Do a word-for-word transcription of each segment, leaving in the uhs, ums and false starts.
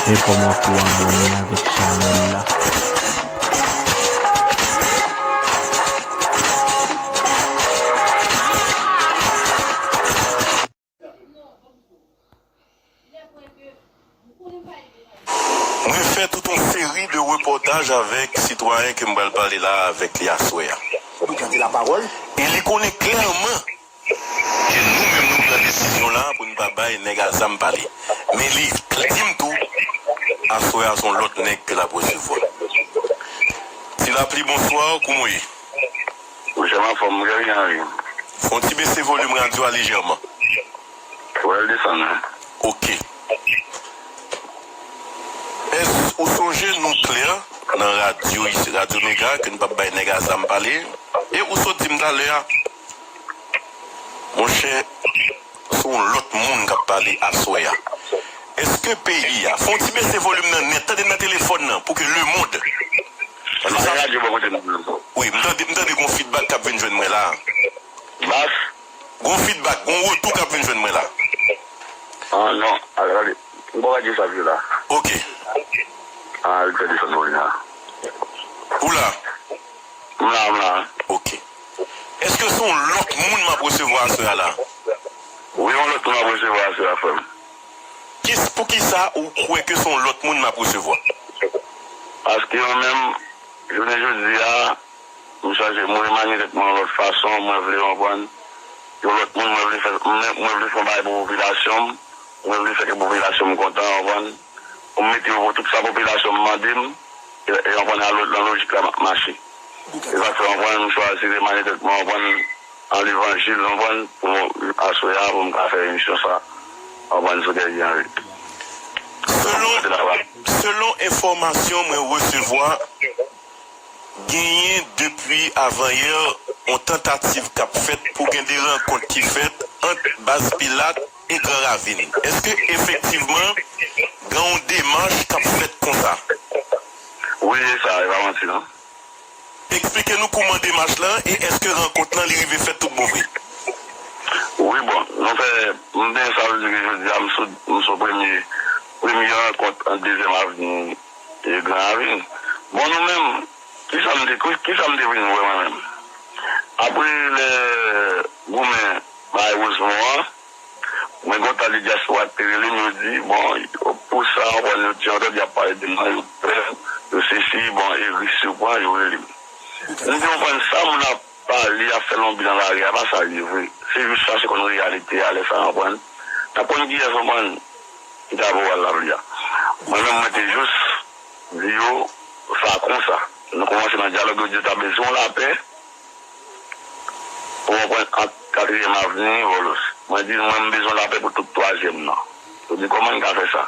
E kòman pou abòne avèk chanèl la. Mwen fè tout yon seri de repòtaj avèk sitwayen ke m pral pale la avèk li aswè a. Ou pran de la pawòl. E li konnen klèman ke nou menm nou pran desizyon la pou n pa bay nèg a zam pale. Men li di m tou, aswè a se yon lòt nèg ke l ap resevwa. Ti Lapli, bonswa, kòman w ye? Monchè, m anfòm, m gen anyen. Fè yon ti bese volim radyo a lejèman. Wè, l desann, wi. Oke. Èske ou sonje nou klè nan radyo isi, Radyo Mega, ke n p ap bay nèg a zam pale? E ou sot di m talè a, monchè, se yon lòt moun k ap pale aswè a. Èske peyi a, fè yon ti bese volim nan nèt, tande nan telefòn nan, pou ke lemonn. Paske sa, radyo bò kote nou. Wi, m tande, m tande gon feedback k ap vin jwenn mwen la. Bas. Gon feedback, gon retou k ap vin jwenn mwen la. Ah, non. Ale, ale. M pa di sa vye la. Oke. Ah, li fè desann mwen la. Ou la? M la, m la. Oke. Èske se yon lòt moun m ap resevwa aswè a la? Wi, yon lòt moun m ap resevwa aswè a, frè m. Kis-, poukisa ou kwè ke se yon lòt moun m ap resevwa? Paske mwen menm, jounen jodi a, m chanje, mwen remanye tèt mwen yon lòt fason, mwen vle konprann yon lòt moun, mwen vle fè, mwen, mwen vle fè yon bagay pou popilasyon m, mwen vle fè ke popilasyon m kontan, konprann. Pou m mete yo pou tout sa popilasyon m mande m, e, e konprann, nan lo-, nan lojik la m ap mache. E sa k fè, konprann, m chwazi remanye tèt mwen, konprann, an levanjil, konprann, pou aswè a, pou m ka fè emisyon sa, konprann, sou Guerrier Henry. Selon, selon enfòmasyon mwen resevwa, genyen depi avanyè yon tantativ k ap fèt pou gen de rankont ki fèt ant Baz Pilat e Gran Ravin. Èske efektivman gen yon demach k ap fèt konsa? Wi, e sa, e pa manti, non. Eksplike nou kòman demach lan e èske rankont lan li rive fèt tout bon vre? Wi, bon, nou fè, m gen sa vle di ke jodi a m sou, m sou premye, premye rankont ant Dezyèm Avni e Gran Ravin. Bon, nou menm, kisa m te, ki, kisa m te vin wè mwen menm? Apre lè goumen bay Rosemond an, mwen gen yon ta de dyaspora ki te rele m, yo di, bon, pou sa, konprann, yo di, yo tande y ap pale de mwen, yo pè, yo sesi, bon, e risk yo pran, yo rele m. M di, konprann, sa moun ap pale, ap fè lonbi nan lari a, pa sa l ye vre. Se jis sa, se konn reyalite a, lè sa, konprann. N ap konn kiyès, konprann, ki ta voye l la, a. Mwen menm, mwen te jis di yo sa konsa. Nou kòmanse nan dyalòg, yo di yo ta bezwen lapè. Ou konprann, ant Katriyèm Avni, Vòlòs. Mwen di, mwen, m bezwen lapè pou tout twazyèm nan. Yo di, kòman n ka fè sa?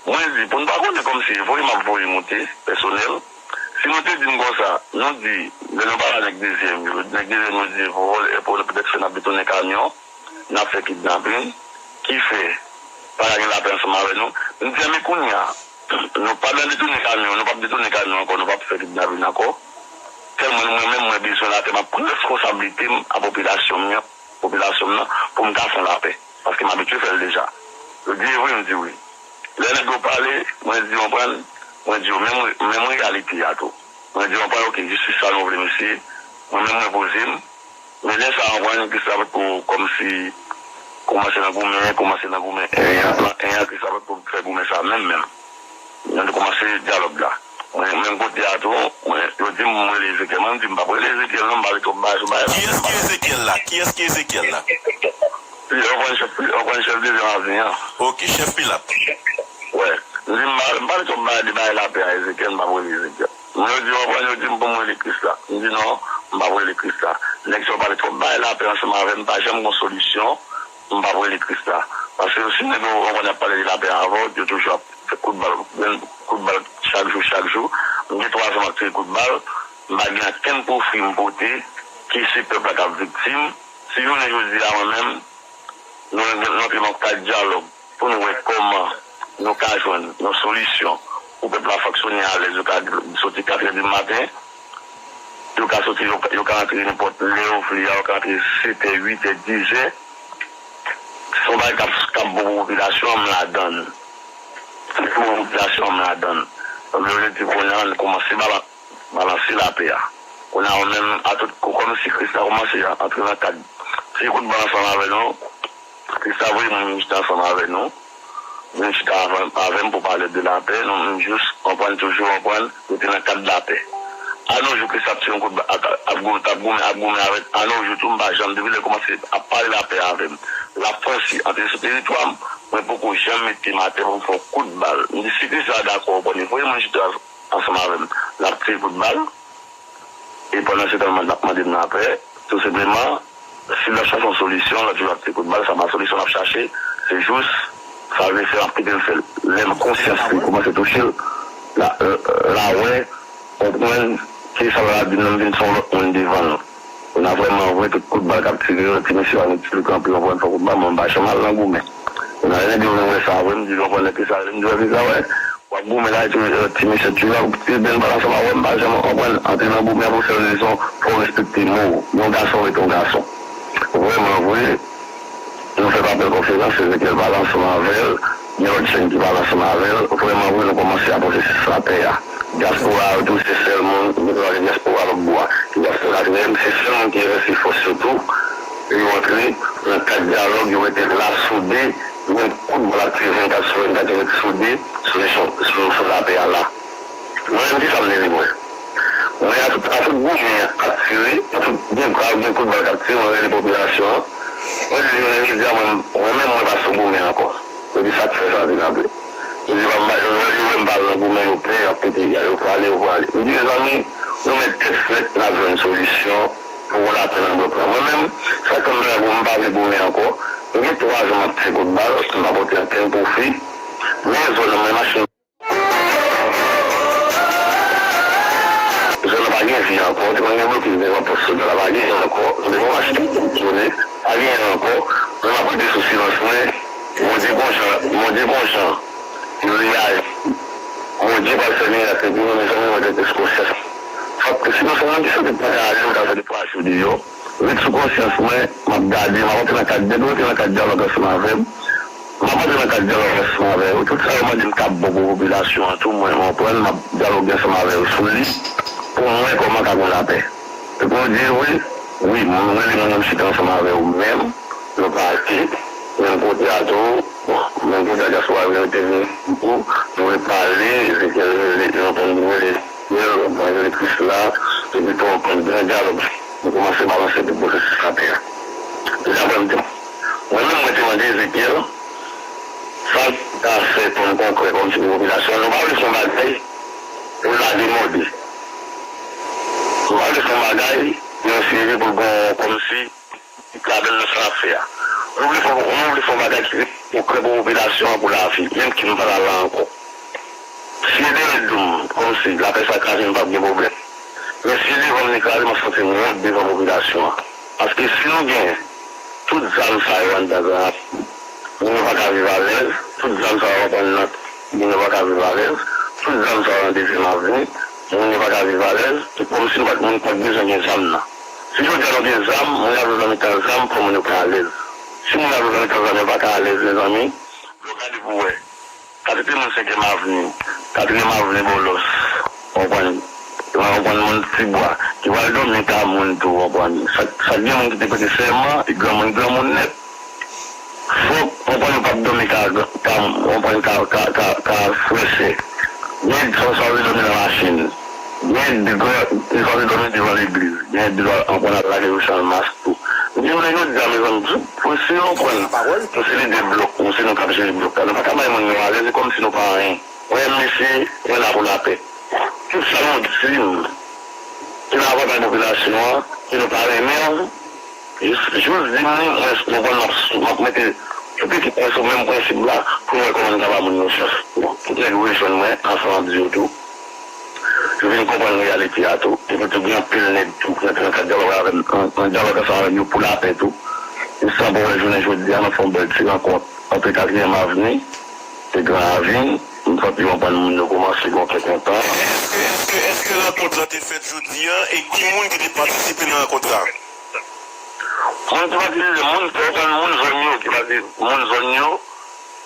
Mwen di, pou n pa konnen kòmsi e voye m ap voye moute, pèsonèl, si nou te di n konsa, nou di, lè nou pale a nèg dezyèm yo, nèg dezyèm yo di, e pou vòlè, e pou petèt fè n ap detounen kamyon, n ap fè kidnapin, ki fè pa ka gen lapè ansanm avè nou. M di, men kounye a, nou pa nan detounen kamyon, nou p ap detounen kamyon ankò, nou p ap fè kidnapin ankò. Sèlman mwen menm, mwen bezwen lapè, m ap pran responsablite m a popilasyon m nan, popilasyon m nan, pou m ka fè yon lapè. Paske m abitye fè l deja. Yo di, e vre, m di wi. Lè nèg yo pale, mwen di, konprann, mwen di yo, menm, menm reyalite a tou. Mwen di, konprann, oke, jistis sa nou vle, mesye. Mwen menm, mwen poze m. Men lè sa a, konprann, Krisla potko kòmsi kòmanse nan goumen, kòmanse nan goumen, en an, en an, Krisla potko fè goumen sa menm, menm. Nou te kòmanse dyalòg la. Mwen, menm kote a tou, mwen, yo di m, mwen rele Ezekyèl. Mwen, m di, m p ap rele Ezekyèl, non, m pale twòp bagay sou bagay la. Kiyès ki Ezekyèl la? Kiyès ki Ezekyèl la? Yo pran chèf, yo pran chèf dezyèm avni an. Ok, chèf Pilat. Wè. M di, m pa, m pale twòp bagay de bagay lapè a Ezekyèl, m p ap rele Ezekyèl. Mwen, yo di, w konprann, yo di m pou m rele Krisla. M di, non, m p ap rele Krisla. Nèg sa yo pale twòp bagay lapè ansanm avè m, pa janm gon solisyon, m p ap rele Krisla. Paske si nèg yo, w konprann, ap pale de lapè avè w, yo toujou ap fè kout bal, kout bal chak jou, chak jou. M gen twa zan m ap tire kout bal, m pa gen okenn pwofil m pote, ki se pèp la k ap viktim. Si jounen jodi a, mwen menm, nou, nou antre nan kad dyalòg, pou nou wè kòman nou ka jwenn yon solisyon pou pèp la fonksyone alèz, yo ka soti katrè di maten, yo ka soti, yo, yo ka antre nenpòt lè yo vle a, yo ka antre setè, uitè, dizè. Se yon bagay k ap, k ap bon pou popilasyon an, m ladan l. Popilasyon an ladan l. Objektif kounye a, n kòmanse bala-, balanse lapè a. Kounye a, ou menm, a tout kou, kòmsi kriz la kòmanse antre nan kad ti kout bal ansanm avè nou. Kriz la voye moun vin chita ansanm avè nou. Vin chita avè, avè m pou pale de lapè. Nou menm jis konprann toujou, konprann, rete nan kad lapè. Anojou, kriz la ap tire yon kout bal, ap, ap, ap goumen, ap goumen, ap goumen avè, anojou tou, m pa janm, depi lè l kòmanse ap pale lapè avè m, l ap franchi antre sou teritwa m, mwen poko janm met pye m atè pou m fè yon kout bal. M di, si Kris la dakò, konprann, voye moun chita ansanm avè m, l ap tire kout bal. E pandan se tan, l ap mande m lapè, tou senpleman, si l ap chache yon solisyon, l ap toujou ap tire kout bal, sa pa solisyon l ap chache, se jis, sa l vle fè, l ap kite l fè l. Lè konsyans li kòmanse touche l, la, la wè, konprann, ke sa l ap di m nan, m vin se yon lòt moun devan l. Kounye a vrèman vre, tout kout bal k ap tire yo, ti mesye yo annik tire kanpe, yo konprann fè kout bal, mwen m pa janm al nan goumen. Kounye a lè nèg yo vin wè sa vre, m di yo konprann nèg ki sa, m di yo ki sa wè, w ap goumen la, epi ti mesye tire, tire bèl bal ansanm avè m, m pa janm konprann antre nan goumen pou sèl rezon, fò w respekte mo w. Yon gason rete yon gason. Vrèman vre, nou fè Papèl konferans, Ezekyèl pale ansanm avè l, gen lòt jèn ki pale ansanm avè l. Vrèman vre, nou kòmanse a pwosesis lapè a. Dyaspora yo tou, se sèl moun, nou pa gen dyaspora lòt bò a. Dyaspora se menm, se sèl moun ki envesti fòs yo tou, pou yo antre nan kad dyalòg, yo rete la, soude, menm kout bal ap tire vennkat sou vennkat, yo rete soude sou, sou, sou lapè a la. Mwen menm, se sa m te di mwen. Mwen, a tout, a tout goumen ap tire, a tout gen, gen kout bal k ap tire, mwen rele popilasyon an. Mwen di, jounen jodi a, mwen, mwen menm, mwen pa sou goumen ankò. Yo di, sa k fè sa, di kanpe. Yo di, pa m pa, yo, yo wè m pa al nan goumen, yo pè, y ap pete, yo prale, yo prale. M di, mezanmi, nou met tèt frèt, n ap jwenn solisyon pou lapè nan blòk la. Mwen menm, sa k fè m pa, m pa vle goumen ankò. M gen twa zan m ap tire kout bal, m pa pote okenn pwofi. Men zòn nan, men machin Zòn nan pa gen vi ankò. Te konn gen blokis devan pòs sodya la, pa genyen ankò. Devan machin fonksyone, pa genyen ankò. Mwen m ap rete sou silans mwen. Bondye gon jan, Bondye gon jan li reyaji. Bondye pral fè mirak epi nou, mezanmi, mwen te plis konsyans. Fòk, sinon, se yon moun ki santi l pa ka ale, m ka fè de twa jou deyò. Ret sou konsyans mwen, m ap gade, m ap antre nan kad, depi w antre nan kad dyalòg ansanm avè m, m ap antre nan kad dyalòg ansanm avè yo. Tout sa yo mande m k ap bon pou popilasyon an tou, mwen, mwen pran, m ap dyaloge ansanm avè yo sou li, pou m wè kòman ka gon lapè. Epi yo di, wi, wi, m rele moun yo, m chita ansanm avè yo menm, nou pati, menm kote a tou, bon, menm kote a dyaspora yo te vin tou, nou repale, Ezekyèl rele, Jean Paul rele, Ezekyèl, mwen rele Krisla, epi tou, pran gran dyalòg. Nou kòmanse balanse tout pwosesis lapè a. Deja, mwen, mwen menm, mwen te mande Ezekyèl, sa l ta fè kòm konkrè, kòmsi pou popilasyon an. Nou pa vle fè yon bagay pou l lage mòde. Nou pa vle fè yon bagay pou yon seri pou l gon kòmsi ladan nan sa l ap fè a. Nou vle fè, nou vle fè yon bagay ki konkrè pou popilasyon an, pou lavi. Menm ke m pa la la ankò. Si yo te ret di m, kòmsi, lapè sa kraze, m p ap gen pwoblèm. Men si yo devan m li kraze, m ap santi m wont devan popilasyon an. Paske si nou gen tout zam sa yo anndan Gran Ravin, moun yo pa ka viv alèz, tout zam sa yo pran nan, moun yo pa ka viv alèz, tout zam sa yo nan Dezyèm Avni, moun yo pa ka viv alèz, se kòmsi nou pa t, moun pa t bezwen gen zam nan. Si jodi a nou gen zam, moun yo ap viv nan mitan zam, fò moun yo pa alèz. Si moun yo ap viv nan mitan zam, yo pa ka alèz, mezanmi, lè w gade pou w wè. Kantite moun Senkyèm Avni, Katriyèm Avni, Bòlòs, w konprann, w konprann, moun Tibwa, ki pral dòmi ka moun tou, w konprann. Sa, sa gen moun ki te prete sèman, e granmoun, granmoun nèt. Fòk, w konprann, yo p ap dòmi ka, ka, w konprann, ka, ka, ka, ka frè sè. Gen moun sa yo dòmi nan machin. Gen de gran, li sanse dòmi devan legliz. Gen de lwa ankò n ap lage yo san mas tou. M di nou, jodi a, mezanmi, pou si yo pran, nou se lidè blòk, nou se nou k ap jere blòk la. Nou pa ka bay moun yo alèz, se kòmsi nou pa anyen. Wè, mesye, mwen la pou lapè. Tout sa nou di, ki nan avantaj popilasyon an, ki nou pa renmen an, Jis, jis di m, mwen, mwen konn m ap, m ap mete tout ekip mwen sou menm prensip la pou n wè kòman n ka ba moun yo chans. Bon, tout nèg yo rejwenn mwen, ansanm ap di yo tou. Yo vin konprann reyalite a tou. Epi tou, gen anpil nèg tou ki antre nan kad dyalòg avè m, nan, nan dyalòg ansanm avè m yo pou lapè tou. Jis sa pou wè jounen jodi a, nou fè yon bèl ti rankont antre Katriyèm Avni e Gran Ravin. M santi yo konprann moun yo kòmanse gen yon kè kontan. Èske, èske, èske rankont lan te fèt jodi a? E ki moun ki te patisipe nan rankont la? Moun ki patisipe, moun ki konprann, moun zòn yo, ki pati, moun zòn yo,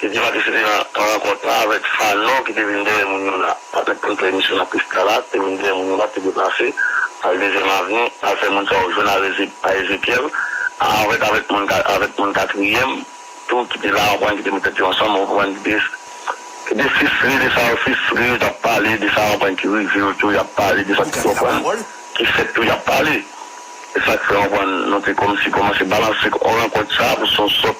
Ki di Matisse te nan rankont la avèk Fano ki te vin dèyè moun yo la. Patnè k konn fè emisyon nan pista la, te vin dèyè moun yo la, te deplase al Dezyèm Avni, al fè moun sa yo jwenn a Eze- a Ezekyèl, anfèt avèk moun ka- avèk moun Katriyèm tou ki te la, w konprann, ki te met tèt yo ansanm, w konprann, ki te, ki te fristre de sa yo fristre, yo t ap pale de sa, w konprann, ki rive yo tou, y ap pale de sa ki, w konprann, ki fèt tou, y ap pale. E sa k fè, w konprann, nou te kòmsi kòmanse balanse rankont sa pou se yon sòt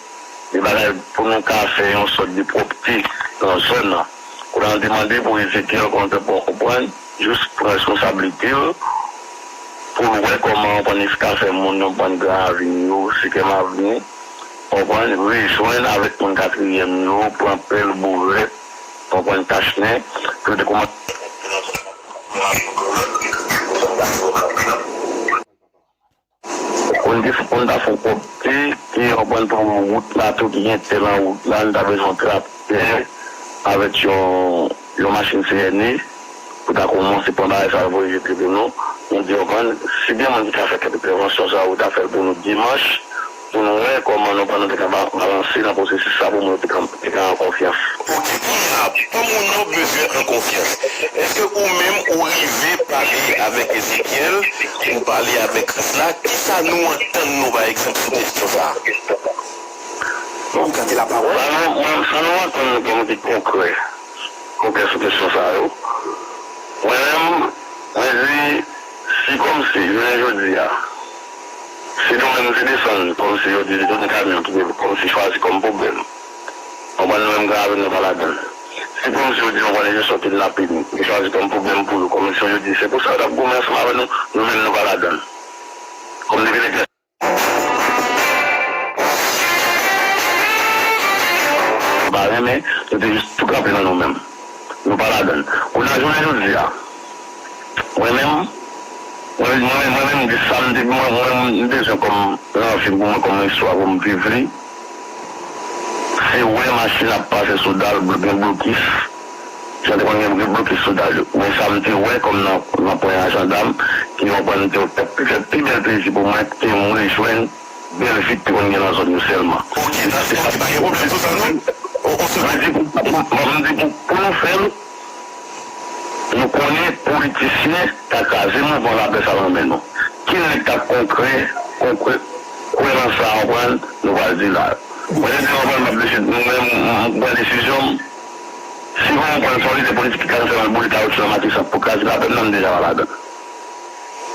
de bagay pou nou ka fè yon sòt de pwòpte nan zòn nan. Kounye a, nou te mande pou Ezekyèl, konnen, w konprann, jis pran responsablite l, pou l wè kòman, w konprann, li ka fè moun, w konprann, Gran Ravin yo, Sizyèm Avni, w konprann, rejwenn avèk moun Katriyèm yo, pran Pèl, Bourèt, w konprann, Tachnen, pou yo te kòmanse Pou n te, pou n ta fè yon kòpte, ke w konprann, pou wout la tou, ki gen tè nan wout la, n ta bezwen yon traktè avèk yon, yon machin C N E pou ta kòmanse pran bagay sa yo voye jete pou nou. Nou di, w konprann, si gen moun ki ka fè kèk entèvansyon sa yo, ta fè l pou nou dimanch, pou nou wè kòman nou, nou te ka ba- balanse nan pwosesis sa pou moun yo te ka, te ka an konfyans. Ok, kounye a, pou moun yo bezwen an konfyans, èske ou menm ou rive pale avèk Ezekyèl, ou pale avèk Krisla, kisa nou antann nou, pa egzanp, sou kesyon sa a? Bon, gade la pawòl. Sa nou, mwen, sa nou antann nou kòm ki konkrè, konkrè sou kesyon sa yo. Mwen menm, mwen di, si kòmsi, jounen jodi a, si nou menm se desann, kòmsi yo di, se tout kamyon ki te kòmsi chwazi kòm pwoblèm. Konprann, nou menm Gran Ravin nou pa ladann. Si kòmsi yo di nou konn jesyon kidnapin, yo chwazi kòm pwoblèm pou yo, kòmsi yo di se pou sa yo t ap goumen ansanm avè nou, nou menm nou pa ladann. Kòm depi lè nou pa renmen, nou te jis tou kanpe nan nou menm. Nou pa ladann. Kounye a jounen jodi a, mwen menm, mwen, mwen, mwen menm, m di sa m te, mwen, mwen, m bezwen kòm lanvi pou mwen, kòm istwa pou m viv li. Se wè machin ap pase sou dal, gen blokis. Jan te konn gen blokis sou dal yo. Men sa m te wè kòm nan, nan pwen a jandam, ki konprann te fè pi bèl plezi pou mwen, ke m rejwenn bèl vi k te konn gen nan zòn yo sèlman. Ok, dakò, ok, pa gen pwoblèm sou sa, non? On, on seconde. Mwen di pou, pou, mwen di pou, pou nou fè l, nou konnen politisyen ta kraze mouvman lapè sa nan men nou. Ki nèg k ap konkrè, konkrè, kwè nan sa, konprann, nou pral di la. Mwen te di, konprann, m ap deside, mwen menm, m pran desizyon m. Si konprann se yon lidè politik ki ka fè yon boule kawotchou nan Matisan pou kraze lapè m nan, m deja pa ladann.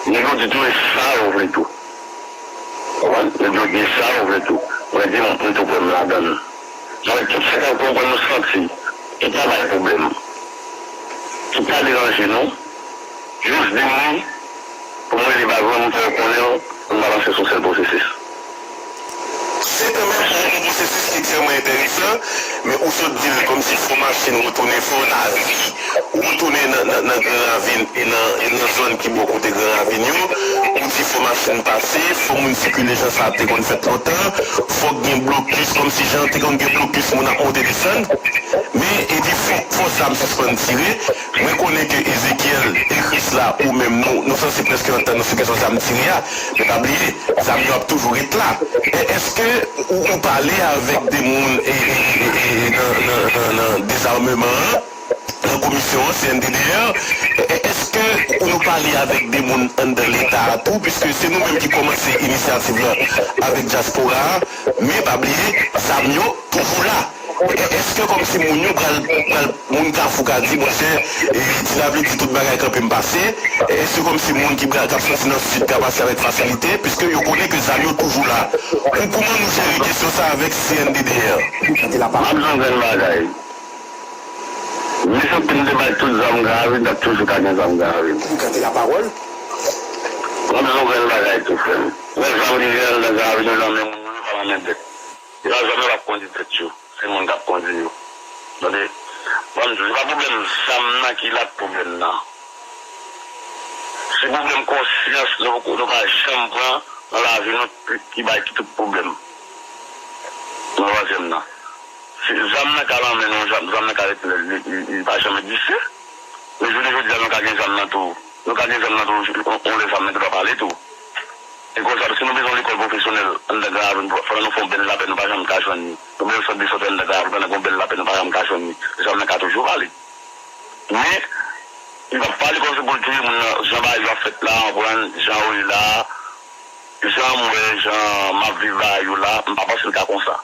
Nèg yo di tou, e sa yo vle tou. Konprann? Nèg yo di, e sa yo vle tou. Mwen di, m tou pran m ladann. Mwen tout sa k ap konprann nou santi, ki ta bay pwoblèm, ki ta deranje nou, jis di m li, pou mwen li pa jwenn m fè konnen pou n balanse sou sèl pwosesis. Se kanmenm yon, yon pwosesis ki ekstrèmman enteresan, men ou sot di l kòmsi fò machin retounen, fò lavi retounen nan, nan, nan Gran Ravin e nan, e nan zòn ki bò kote Gran Ravin yo. Ou di fò machin pase, fò moun sikile jan sa te konn fèt lontan, fòk gen blokis, kòmsi jan te konn gen blokis moun ap monte desann. Men, epi fò, fò zam sispann tire. Mwen konnen ke Ezekyèl e Krisla, ou menm, nou, nou sanse prèske antann nou sou kesyon zam tire a. Men pa bliye, zam yo ap toujou ret la. E èske ou, ou pale avèk de moun e, e, e, e, nan, nan, nan, nan dezameman an, nan komisyon an, C N D D R, e, e, èske ou nou pale avèk de moun anndan Leta a tou, piske se nou menm ki kòmanse inisyativ la avèk dyaspora a, men pa bliye, zam yo toujou la. E, èske kòmsi moun yo pral, pral, moun Kafou ka di, monchè, e, Ti Lavil di tout bagay kanpe m pase, e, èske kòmsi moun ki pral, k ap soti nan Sid ka pase avèk fasilite, piske yo konnen ke zam yo toujou la? Ou, kòman nou jere kesyon sa avèk C N D D R? M ap di w yon grenn bagay. Mesye Pin te bay tout zam Gran Ravin, t ap toujou ka gen zam Gran Ravin. M ap di w yon grenn bagay tou, frè m. Lè zam ki gen anndan Gran Ravin yo nan men moun yo, yo pa nan men bèt. Se pa zam yo k ap kondi tèt yo, se moun k ap kondi yo. Tande, ban m di w, se pa pwoblèm zam nan ki la k pwoblèm nan. Se pwoblèm konsyans nou, nou pa janm pran nan lavi nou ki bay ki tout pwoblèm. Nan twazyèm nan. Se zam nan ka nan men nou, zam, zam nan ka rete, li, li, li pa janm egziste. Men jounen jodi a, nou ka gen zam nan tou. Nou ka gen zam nan tou, on, on lè zam nan tou pa pale tou. Lekòl sa, si nou bezwen yon lekòl pwofesyonèl anndan Gran Ravin, fò nou fè yon bèl lapè, nou pa janm ka jwenn li. Nou bezwen sant de sante anndan Gran Ravin, pandan gen yon bèl lapè, nou pa janm ka jwenn li. Se sa nou ka toujou pale. Men, li p ap pale kòmsi pou l touye moun nan. Jan bagay yo ap fèt la, w konprann, jan yo ye la, jan m wè, jan m ap viv bagay yo la, m pa panse l ka konsa.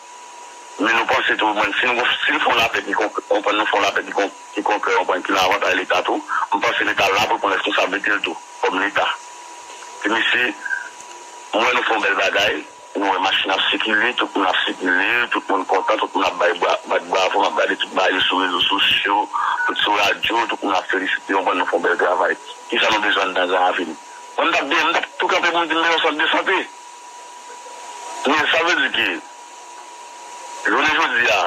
Men nou panse tou, mwen, si nou, si nou fè yon lapè ki konkrè, w konprann, nou fè yon lapè ki kon-, ki konkrè, w konprann, ki nan avantaj Leta tou, m panse Leta la pou l pran responsablite l tou, kòm Leta. Ti mesye, mwen, nou fè yon bèl bagay. Nou wè machin ap sikile, tout moun ap sikile, tout moun kontan, tout moun ap bay bra, bat bravo, m ap gade tout bagay yo sou rezo sosyo, tout sou radyo, tout moun ap felisite, w konprann, nou fè yon bèl travay. Kisa nou bezwen anndan Gran Ravin? Mwen, m t ap, m t ap tou kanpe pou m di m bezwen sant de sante. Men sa vle di ke, jounen jodi a,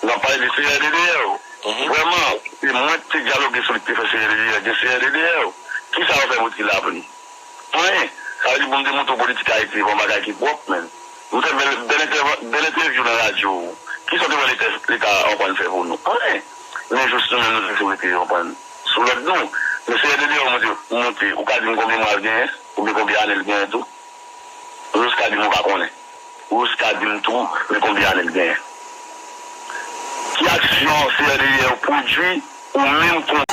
n ap pale de C R D D R. Vrèman, se mwen ki te dyaloge sou li ki te fè C R D D R, gen C R D D R. Kisa yo fè pou ti lapli? Anyen. Sa vle di pou m te montre w politik Ayiti, se pa yon bagay ki pwòp, men. M fè bèl, bèl entèva-, bèl entèvyou nan radyo. Kisa w te wè Leta, Leta w konprann fè pou nou? Anyen. Men jis nou menm nou toujou rete, w konprann, sou lòd nou. Men C R D D R monte, monte, ou ka di m konbyen mwa l genyen? Oubyen konbyen ane l genyen tou? Ou jis ka di m ou pa konnen. Ou jis ka di m tou, men konbyen ane l genyen? Ki aksyon C R D D R pwodui ou menm kon